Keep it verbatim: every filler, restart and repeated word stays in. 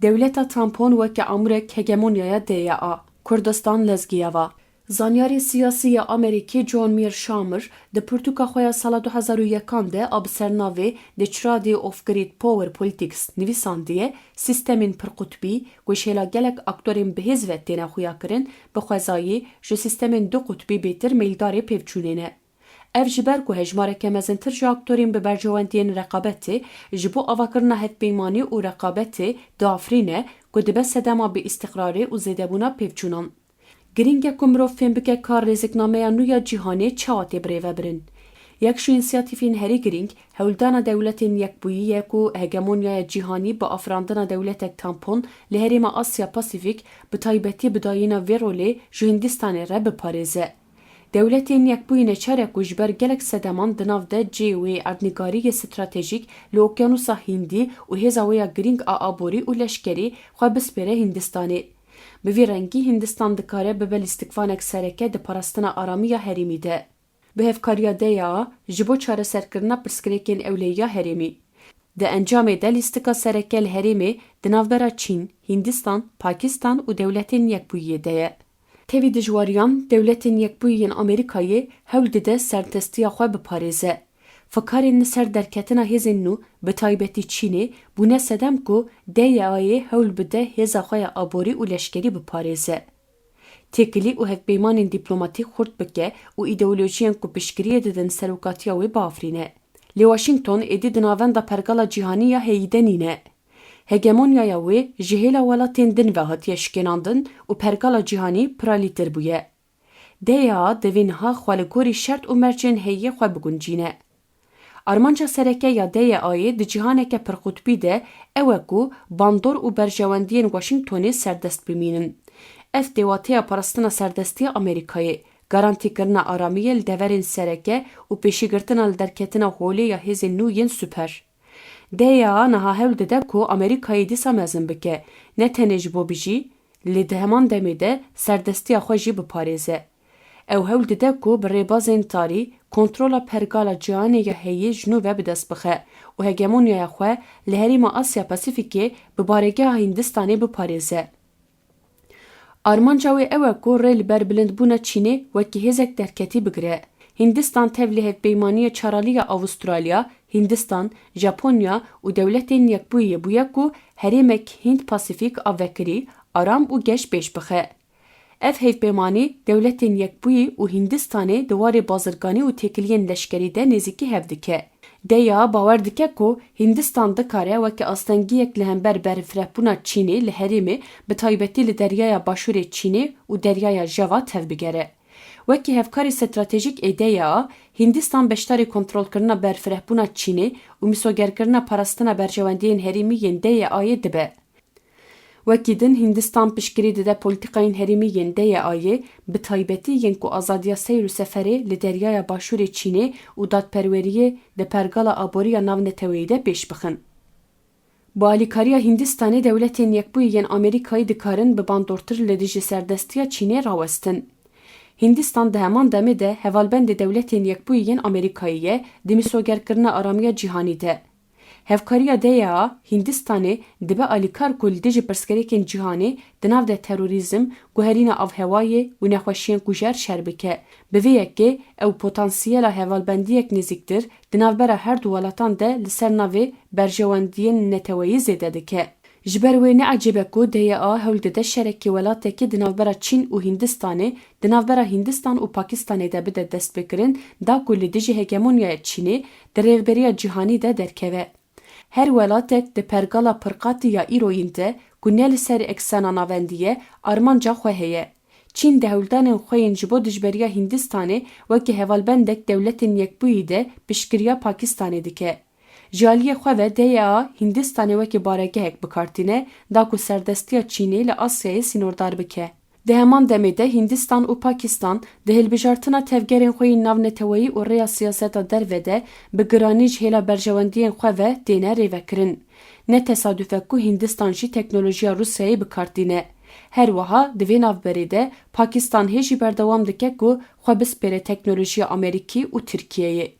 Dewleta tampon weke amûrek hegemonyaya D Y A, Kurdistan Lezgiyeva. Zanyarê siyasî ya Amerîkî John Mearsheimer di pirtûka xwe ya sala du hezar û yekan de a bi sernavê The Tragedy of Great Power Politics nivîsandiye, sîstemên pirqutbî ku ji hêla gelek aktorên bihêz ve têne xuyakirin, bi xwezayî ji sîstemên du qutbî bêtir meyldarê pêvçûnê ne. Ev ji ber ku hejmareke mezintir ji aktorên bi berjewendiyên reqabetê ji bo avakirina hevpeymanî û reqabetê diafirîne ku dibe sedema bi îstiqrarê û zêdebûna pêvçûnan. Girîng e ku mirov fêm bike ka rêziknameya nû ya cîhanê çawa tê birêvebirin. Yek ji însiyatîfên herî girîng, hewldana Dewletên Yekbûyî ye ku hegemonyaya cîhanî bi afirandina dewletek tampon li herêma Asya Pasîfîk, bi taybetî bi dayîna vê rolê ji Hindistanê re biparêze. Dewletên Yekbûyî neçar e ku ji ber gelek sedeman di nav de cihê wê erdnîgariyê stratejîk li Okyanusa Hîndî û hêza wê ya girîng a aborî û leşkerî xwe bispêre Hindistanê. Bi vî rengî Hindistan dikare bibe lîstikvanek sereke di parastina aramî ya herêmî de. Bi hevkariya D Y A ji bo çareserkirina pirsgirêkên ewleyiya herêmî. Di encamê de lîstika sereke li herêmê di navbera Çîn, Hindistan, Pakistan û Dewletên Yekbûyiyê de ye. Tevî dijwariyan, Dewletên Yekbûyî yên Amerîkayê hewl dide serdestiya xwe biparêze. Fikarên li ser derketina hêzên nû, bi taybetî Çînê, bûne sedem ku D Y A'yê hewl bide hêza xwe ya aborî û leşkerî biparêze. Têkilî û hevpeymanên dîplomatîk xurt bike û îdeolojiyên ku piştgiriyê didin serokatiya wê biafirîne. Lê Washington êdî di navenda pergala cîhanî ya heyî de nîne. Hegemonyaya wê ji hêla welatên din ve hatiye şikênandin û pergala cîhanî piralîtir bûye. D Y A divê niha xwe li gorî şert û mercên heyî xwe biguncîne. Armanca sereke ya D Y A'yê di cîhaneke pirqutbî de ew e ku bandor û berjewendiyên Washingtonê serdest bimînin. Ev tê wateya parastina serdestiya Amerîkayê, garantîkirina aramiyê li deverên sereke û pêşîgirtina li derketina holê ya hêzên nû yên super. D Y A niha hewl dide ku Amerîkayê dîsa mezin bike, ne tenê ji bo bijî, lê di heman demê de serdestiya xwe jî biparêze. Ew hewl dide ku bi rêbazên tarî kontrola pergala cîhanê ya heyî ji nû ve bi dest bixe û hegemonyaya xwe li herêma Asya Pasîfîkê bi baregeha Hindistanê biparêze. Armanca wê ew e ku rê li ber bilindbûna Çînê wekî hêzek derketî bigire. Hindistan tev li Hevpeymaniyê Çaralî ya Avustralya, Hindistan, Japonya û Dewletên Yekbûyî bûye ku herêmek Hind-Pasîfîk a vekirî, aram û geş pêş bixe. Ev hevpeymanî Dewletên Yekbûyî û Hindistanê di warê bazirganî û têkiliyên leşkerî de nêzîkî hev dike. D Y A bawer dike ku Hindistan dikare weke astengiyek li hember berfirehbûna Çînê li herêmê, bi taybetî li Deryaya Başûrê Çînê û Deryaya Java tevbigere. Wekî hevkarê stratejîk ê D Y A, Hindistan beşdarî kontrolkirina berfirehbûna Çînê û mîsogerkirina parastina berjewendiyên herêmî yên D Y A'yê dibe. Wekî din Hindistan piştgirî dide polîtîkayên herêmî yên D Y A'yê, bi taybetî yên ku azadiya seyr û seferê li Deryaya Başûrê Çînê û dadperweriyê di pergala aboriya navneteweyî de pêş bixin. Bi alîkariya Hindistanê Dewletên Yekbûyî yên Amerîkayê dikarin bi bandortir li dijî serdestiya Çînê rawestin. Hindistan di heman demê de hevalbendê Dewletên Yekbûyî yên Amerîkayê ye di mîsogerkirina aramiya cîhanî de. Hevkariya D Y A Hindistanê dibe alîkar ku li dijî pirsgirêkên cîhanê di nav de terorîzm, guherîna avhewayê û nexweşiyên kujer şer bike. Bi vê yekê ew potansiyela hevalbendiyek nêzîktir di navbera her du welatan de li ser navê berjewendiyên neteweyî zêde dike. Ji ber wê ne ecêb e ku D Y A hewl dide şerekî welatekî di navbera Çîn û Hindistanê, di navbera Hindistan û Pakistanê de bide destpêkirin, da ku li dijî hegemonyaya Çînê di rêveberiya cîhanî de derkeve. Her welatek di pergala pirqatî ya îroyîn de ku ne li ser eksena navendî ye, armanca xwe heye. Çîn di hewldanên xwe yên ji bo dijberiya Hindistanê wekî hevalbendek Dewletên Yekbûyî de piştgiriya Pakistanê dike. Ji aliyê xwe ve D Y A Hindistanê wekî baregehek bi kar tîne, da ku serdestiya Çînê li Asyayê sînordar bike. Di heman demê de Hindistan û Pakistan di hilbijartina tevgerên xwe yên navneteweyî û rêya siyaseta derve de bi giranî ji hêla berjewendiyên xwe ve têne rêvekirin. Ne tesaduf e ku Hindistan jî teknolojiya Rûsyayê bi kar tîne. Her wiha di vê navberê de Pakistan hê jî berdewam dike ku xwe bispêre teknolojiya Amerîkî û Tirkiyeyê.